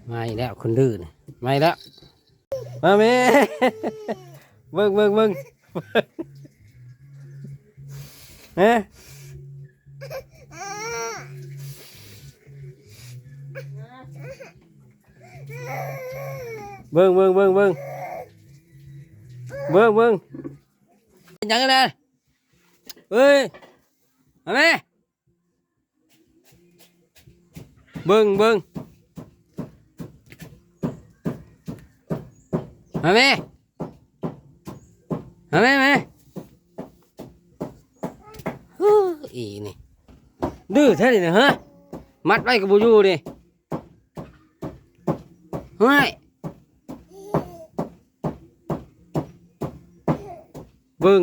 ມາອີກແລ້ວ ຄົນດື້ນະ ມາອີກແລ້ວ ມາແມ່ ເບິ່ງ ເບິ່ງ ເບິ່ງ ເອີ ເບິ່ງ ເບິ່ງ ເບິ່ງ ເບິ່ງ ເບິ່ງ ເບິ່ງ ເປັນຫຍັງນະ? ເອີຍ ມາແມ່ ເບິ່ງ ເບິ່ງ ມາແມ່ ມາແມ່ ມາ ເຮີ້ ອີນີ້ ດື້ແທ້ນີ້ນະ ຮະ ມັດໄວ້ກໍບໍ່ຢູ່ນີ້ ຫ້ວຍ ເບິ່ງ